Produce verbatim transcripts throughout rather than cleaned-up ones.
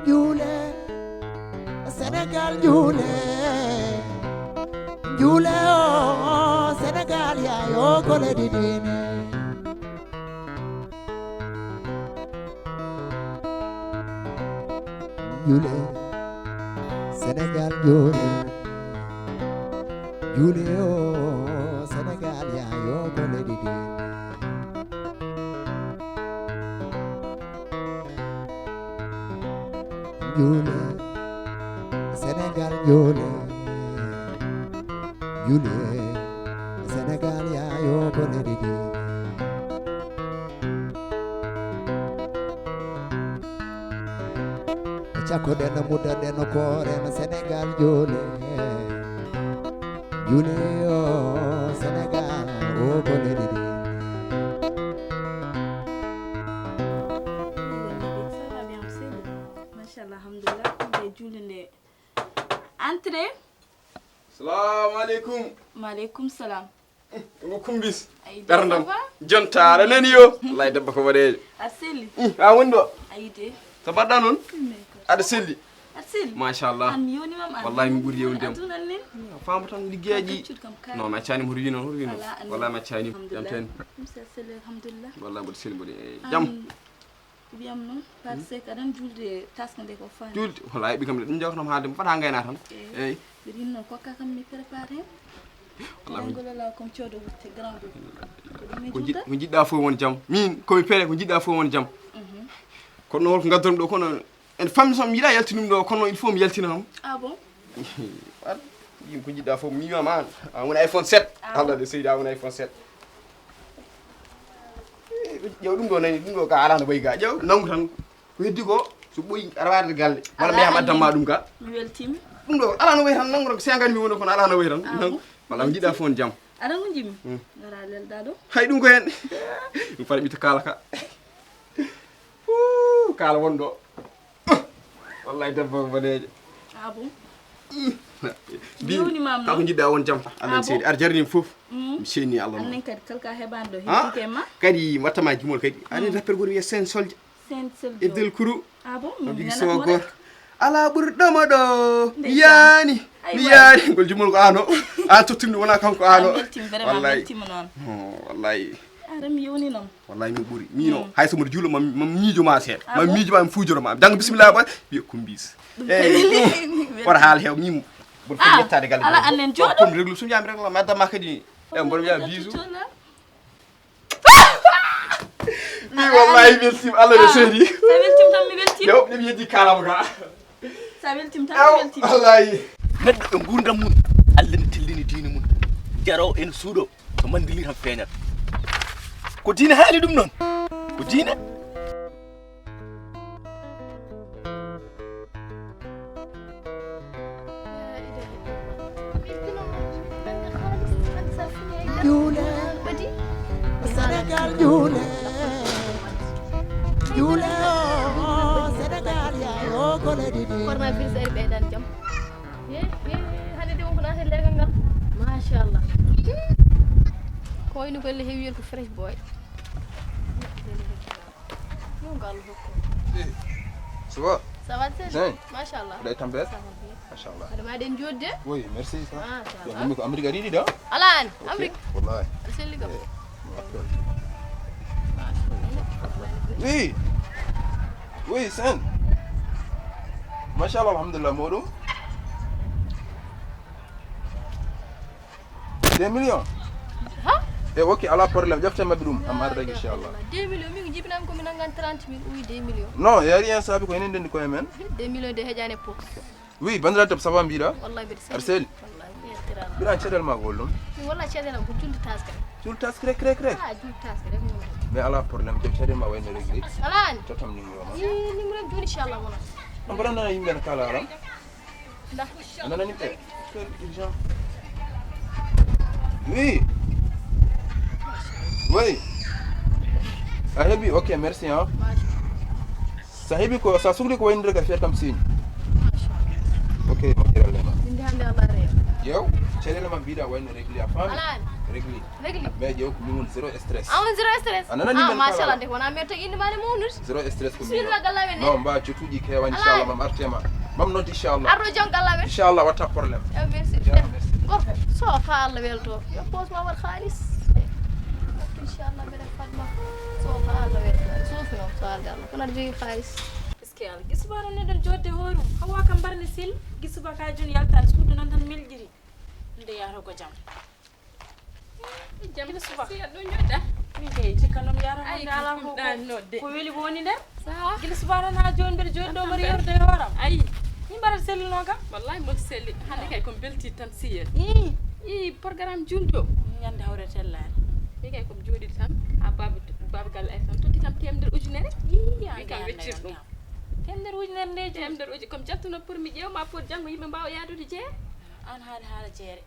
Juule, Senegaal juule. Juule o, Senegaal yaayo ko leydi diine. Juule, Senegaal juule. Juule o, Senegaal yaayo ko leydi diine. Juule, Senegaal juule. Juule, Senegaal yaayo ko leydi diine. Cakkoɗen, muddaɗen, kooren Senegaal juule. Juule o, Senegaal o ko leydi diine. Ça va bien, Seydi? Machallah, alhamdulillah. Nde juulde nde. Entrée. Salamu aleykum. Maaleykum salam. Ngo kumbis. Ay, ɓerdam. Ça va? Jonta, aɗa nani yo? Wallahi, debbo ko waɗeede. Aɗa selli? Mm, a woni ɗo? Ayi de. Ko mbaɗɗa noon? Aɗa selli? Aɗa selli? Machallah. An, mi yewnimaama an. Wallahi, mi ɓuri yewnude. Aduna nen. Faama tan liggeyaaji. Kam kaccuɗo kam kaari. Non, mi accaani mo, hoto wi noon, hoto wi noon. Alaa, alaa. Wallahi, mi accaani mo. Alhamdulillah. Jam tan. Ɗum si a selli, alhamdulillah. Wallahi, mboɗo selli, mboɗo, eh, jam. An, wiyam noon, par ce que aɗa anndi juulde taska nde ko faami. Juulde, wallahi, ɓi kam de, ɗum jawtanam haalde, mi faɗa ngayna tan. Eh, eyyi. Mbiɗa yinno kokka kam mi préparé. Wallahi. Ngol ala comme coodo wutte grand boubou. Ko ɗum mi ko jiɗ-, juulta? Ko jiɗɗa fof won jam. Min, ko mi pere, ko jiɗɗa fof won jam. Mhm. Kono noon, ko ngaddanmi ɗo, kono en fammi so mi yiɗa yaltin ɗum ɗo, kono il faut mi yaltina kam. Ah bon? Ar, yim ko jiɗɗa fof, mi wiyama an, a woni iPhone sept. Ah. Allah de, Seydi, a woni iPhone sept. Eh, ƴeew ɗum ɗo nani, ɗum ɗo ka ala no ɓoyi ga. Ƴeew, nangu tan. Ko heddi ko, so ɓoyi, aɗa warde galle. Walla mi yaha mi addan ma ɗum ka. Mi weltima. Ɗum ɗo, ala no wayi tan, nangu tan, ko cinquante mille woni kono ala no wayi tan. Ah, nangu. Bon. Walla mi jiɗɗa fof on jam. Aɗa ngu jimmi? Hmm. Ngara lelɗa ɗo. Hay ɗum ko hen. Mi fara ɓitta kaala ka. Ooh, kaala won ɗo. Wallahi debbo ko boneejo. Ah bon? Mbiimi, mi yewnimam kala ko noon. Jiɗɗa won jam. Ah bon? Amen seedi. Aɗa jarnimi fof. Mm. Mi seeni Allah noon. Annen kadi kala ka heɓani ɗo, ah, heddike ma. Kadi wattama jumol kadi. Aɗa, mm, rappeur goto wiyee Sen Soldier. Sen Soldier. F D L Crew. Ah bon? Min mi nanaa goto. Ala ɓurɗo mo ɗo. Ndeysaan. Mi yaani. Ay, mi waay. Yaani. Ngol jumol ko ano. An tottunmi wona kanko ano. A weltima, vraiment. Wallahi. Weltima noon. Oh, wallahi. Aɗa mi yewni noon. Wallahi mi ɓuri. Min o, mm, hay so mboɗo juula, ma, ma miijo ma seeɗa. Ah bon? Ma miijo ma, mi fuujoro ma. Janngo bisimilla, boy. Wiya kumbis. Ɗum kay weli. Wota haal heew, min mboɗo foti yettaade galle. Ala, annen jooɗo. Comme réglo, so mi yaami réglo, mi addan ma kadi. E mboɗo wiya bisou. Mi wallahi weltima, Allah no seedi. Sa weltima tan mi weltima. Yo, ɗum yeddi kalama ka. Sa weltima tan mi weltima. Wallahi. Neɗɗo e nguurndam mum, Allah ne tellini diine mum. Jaro ene suuɗo. Ko manndilii tan feeñata. Ko diine haali ɗum noon. Ko diine. Juule, Senegaal juule. Juule o, Senegaal yaayo ko leydi ndi. Coronavirus ari ɓeydan jam. He, he, hannde de wonko naati e leegal ngal. Machallah. Ko wayno golle heewi wiyata ko fresh boy. Yo ngal hokku. Eh, ça va? Ça va très bien. Bien. Machallah. Mbaɗɗa e tampere? Ça va bien. Machallah. Haɗa ma ɗen jooɗde? Oui, merci, ça. Machallah. Yo, mi ko Amérique ari ɗiɗa? Ala an, ok. Amérique. Wallahi. Aɗa selli kam. Eh, mi waɗa toon. Oui. Oui, Sen. Machallah, alhamdulillah, moɗum. Deux millions? Ha? E, ok, ala problème. Ƴefte maɓɓe ɗum. Am arda, inchallah. Deux millions, min ko jibinami ko mi nangan trente mille, oui, deux millions. Non, y a rien, saabi ko enen ndendi koye men. Deux millions de heƴani poche. Oui, bandiraɗo debbo, ça va mbiɗa? Wallahi mbiɗa selli. Aɗa selli? Wallahi mi yettirama. Mbiɗa an caɗele ma ko holɗum? Mi walla caɗele am ko julde taskere. Julde taskere, rek, rek, rek. Ah, julde taskere, rek. Mais ala problème, joom caɗele ma wayno réglé. Ala an. Tottam numéro ma. Ii, numéro am joni inchallah wona. On mbaɗa nana yimɓe ne kala alam. Nda. A nanani ɓe? Appel urgent. Oui. Oui. A heɓi? Ok, merci, hein. Sa heɓi ko, sa sukli ko waynodir ka fiyat kam signe. Ok, moƴƴere Allah ma. Min de hannde Allah rewa. Yew, caɗeele ma mbiɗa wayno régli a faami. Alaa. Régli. Régli. Mais ƴeew ko min woni zéro stress. A woni zéro stress? A nana ni. Ah, men machallah, kala. De wona men to inde mane mawnude. Zéro stress ko min. Bismillah, gallamen ne. Non, mba cotuji kewa, inchallah. Alaa. Mam artema. Mam noddi, inchallah. Arɗo jom gallamen. Inchallah, watta problème. Eh, merci. Ya, merci. Gorko, so fa Allah welto. Yo pos ma waɗ xaalis. Inchallah, mbeɗa fatma. So fa Allah welto. So fa, so Allah. Kono aɗa jogii xaalis. Est-ce que Allah? Gisuba noon neɗɗo jodde hoore mum. Hawa kam mbarni sel. Gisuba ka joni yaltan suudu noon tan miljiri. Nde yahata ko jam. Jam. Gila suba. Si aɗa ɗo jodda. Min kay jikka noon yara. Ay, hande ala ko, ko, ko weli ko woni nder. Sawa. Gila suba noon ha joni mbeɗa jooɗi ɗo mbaɗa yorde e hooram. Ay. Min mbaɗa selluno kam. Wallahi mboɗo selli. Hande kay ko belti tan si en. Ii. Ii, programme julde o. Ñande hawre tellani. Min kay ko jooɗi tan. Ha baaba, baaba galle ay tan totti kam temedere ujunere. Ii, min kam weccir ɗum. Temedere ujunere nde jooɗi. Temedere uju-, comme jaltuno pour mi ƴeew ma pour janngo yimɓe mbawa yaadude jeeya. An haali haala jeere.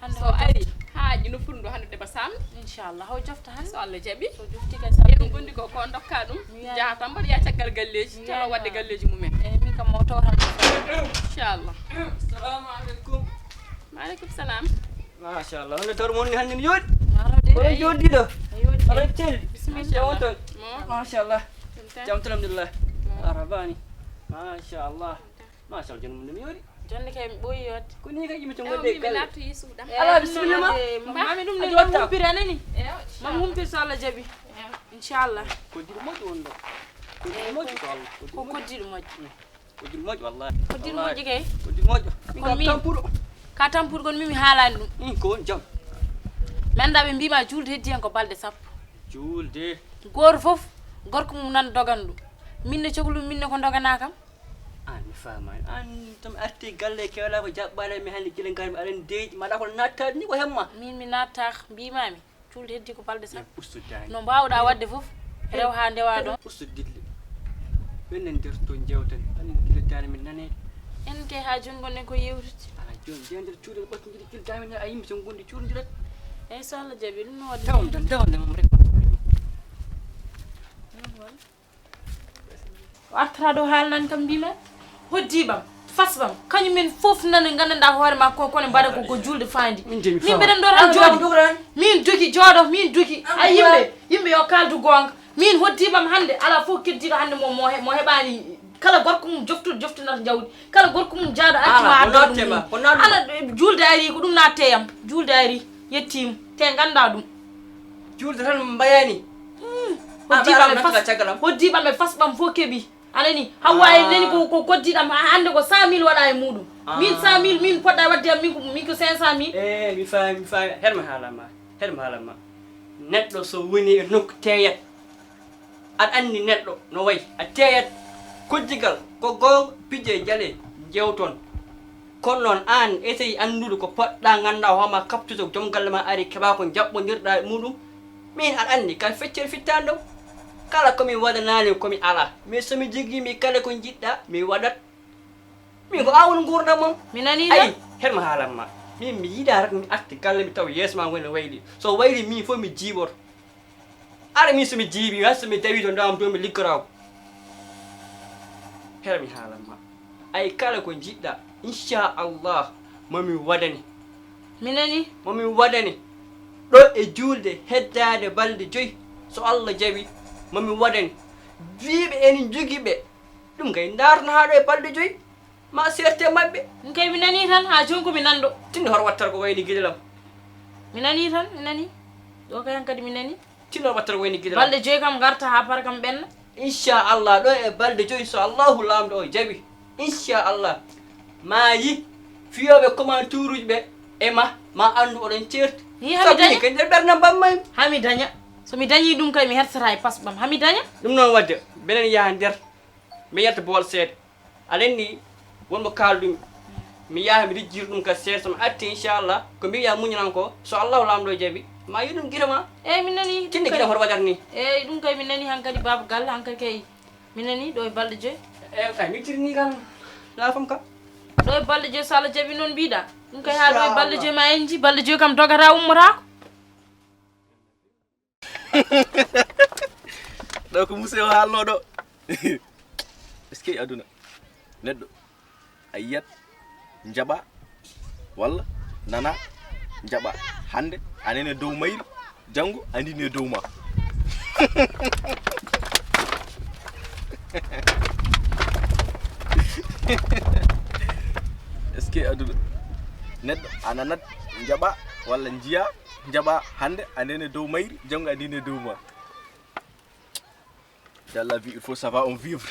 Hande so o ari, jofta. Haaji no furndo hande deba samedi. Inchallah, o jofta hande. So Allah jaɓi. So jofti kay. Yeru gondi ko, ko dokka ɗum. Mi yaari. Jaha tan mbaɗa ya caggal galleji. Mi tala yaari waɗde ma. Galleji mumen. Eyyi, min kam o tawata. Inchallah. Assalamu aleykum. Wa aleykum salam. Machallah, hono tawr mon ni hande mi jooɗi. Waro de. Kono jooɗi ɗo. Jooɗi. Aɗa celli. Bismillah. Jam on toon. Mo. Machallah. Ɗum tan. Jam tan, alhamdulillah. Mo. A rabani. Machallah. Machallah, jonde mum nde mi yoori. Jonde kay mi ɓooyi yodde. Ko ni kay yimɓe to. Ewa, ngonde mi kala. Nattu Yusufu ɗam. Ala, bismillah ma. Mami ɗum ne, a jotta. Mam humpir anani. Ewa, inchallah. Mam humpir so Allah jaɓi. Ewa. Inchallah. Ko diɗo moƴƴo won ɗo. Ko diɗo moƴƴo so Allah. Ko diɗo moƴƴo. Ko diɗo moƴƴo, wallahi. Ko diɗo moƴƴo kay. Ko diɗo moƴƴo. Min ko ka min. Tampuɗo. Ka tampuɗo kon min mi haalani ɗum. Min ko won jam. Mi annda ɓe mbima julde heddi hen ko balɗe sappo. Julde. Gooto fof, gorko mum nan dogan ɗum. Min ne coklu, min ne ko dogana kam. An mi faamaani. An tan arti galle kewla ko jaɓɓaade mi hannde gila ngar mi aɗa deeƴi mbaɗa ko nattaade ni ko hemma. Min mi nattaaka, mbiimaami, julde heddi ko balɗe sappo. Ustu daani. No mbaawɗaa waɗde fof, rew haa ndewa ɗoon. Ustu dille. Ɓen ne nder to njewten. Amin gila daani min nane. En kay haa jooni ngonɗen ko yewtude. Ala jooni nde nder cuuɗi ɓattondiri gila daani min a yimɓe so ngondi cuurondira. Eyi so Allah jaɓi ɗum no waɗde. Tawon tan, tawon tan moom rek. O artata ɗo haalnani kam mbima hoddiɓam, fasɓam, kañumen fof nana gandanɗa hoore ma ko kone mbaɗa ko, ko julde fandi. Min de mi min fawa. Mbeɗen ɗo tan jooɗi. Min duki jooɗo, min duki. A yimɓe, yimɓe yo kaldu goonga. Min hoddiɓam hande, ala fof keddiɗo hande mo, mo he-, mo heɓani kala gorko mum joftuɗo joftinata jawdi. Kala gorko mum jaaɗo acci ma. Ala, ko adda ɗum natte ma, ko natte ma. Ala, julde ari ko ɗum natte yam. Julde ari, yettima. Te ganda ɗum. Julde tan mbayani. Hmm. A, hoddiɓam ɓe fas-, caggal am. Hoddiɓam ɓe fasɓam fof keeɓi. A nani? Hawa en nani ko, ko koddiɗam, ha-, hande ko cent mille waɗa e muɗum. Ah. Min cent mille, min poɗɗa wadde am, min ko, min ko cinq cent mille. Eh, mi faami, mi faami. Her mi haalan ma. Her mi haalan ma. Neɗɗo so woni e nokku teeyat, aɗa anndi neɗɗo no wayi, a teeyat koddigal, ko goonga, pije jale, jewton. Kono noon, aan, essaye anndude ko poɗɗa, ngannduɗaa hooma kaɓtude, joom galle ma ari, keɓa ko njaɓɓondirɗa e muɗum. Min aɗa anndi, ka feccere fittaande ɗo, kala ko mi waɗanaani, ko mi alaa. Mais so mi jogii, mi kala ko njiɗɗa, mi waɗat. Min ko aan woni nguurndam am. Mi nanii tan. Ayi, her mi haalan ma. Min mi yiɗaa rek mi arti galle mi taw yeeso ma woni wayli. So wayli min fof mi jiiɓoto. Ara min so mi jiiɓi, hay so mi dawi to ndawam to mi liggoraw. Her mi haalan ma. Ay kala ko njiɗɗa, inchallah, mami waɗane. Mi nanii. Mami waɗane. Ɗo e juulde heddaade balɗe joyi, so Allah jaɓi, mami waɗane. Wiiɓe ene njogii ɓe. Ɗum kay ndaarno haa ɗo e balɗe joyi. Ma seerte maɓɓe. Ɗum kay mi nanii tan, haa jooni ko mi nanɗo. Tinno hoto wattata ko wayni giɗelam. Mi nanii tan, mi nanii. Ɗo kay hankadi mi nanii. Tinno hoto wattata ko wayni giɗelam. Balɗe joyi kam ngarta haa para kam ɓenna. Inchallah, ɗo e balɗe joyi, so Allahu Laamɗo o jaɓi. Inchallah. Ma yi fiyooɓe commentaire uji ɓe e ma, ma anndu oɗon ceerti. Yi hami daña. Sabu ni kay nder ɓernde mbamma en. Hami daña. So mi dañii ɗum kay mi hersataa e pasɓam. Hami daña. Ɗum noon waɗde, mbeɗen yaha nder. Mi yalta bool seeɗa. Aɗa anndi won mo kaaldumi. Mi yaha mi rijjira ɗum ka seeɗa, so mi arti inchallah, ko mbiɗa muñanan ko, so Allahu Laamɗo jaɓi, ma yiɗum gite ma. Eeyi, mi nanii. Tinno gite ma hoto waɗat ni. Eeyi, ɗum kay mi nanii hankadi baaba galle, hankadi kay mi nanii ɗo e balɗe joyi. Eeyi, kay mi tirni kam, la femme kam. Ɗo e balɗe joyi so Allah jaɓi noon mbiɗa. Ɗum kay haa ɗo e balɗe joyi ma en nji, balɗe joyi kam dogata ummotaako. Ɗo ko musewo haalno ɗo. Est-ce que aduna neɗɗo a yiyat njaɓa Walla nana, jaɓa. Hannde a nene dow mayri, janngo a ndine dow ma. Est-ce que aduna neɗɗo a nanat, jaɓa, walla njiya, jaɓa? Hannde a nene dow mayri, janngo a ndine dow ma. Dans la vie, il faut savoir on vivre.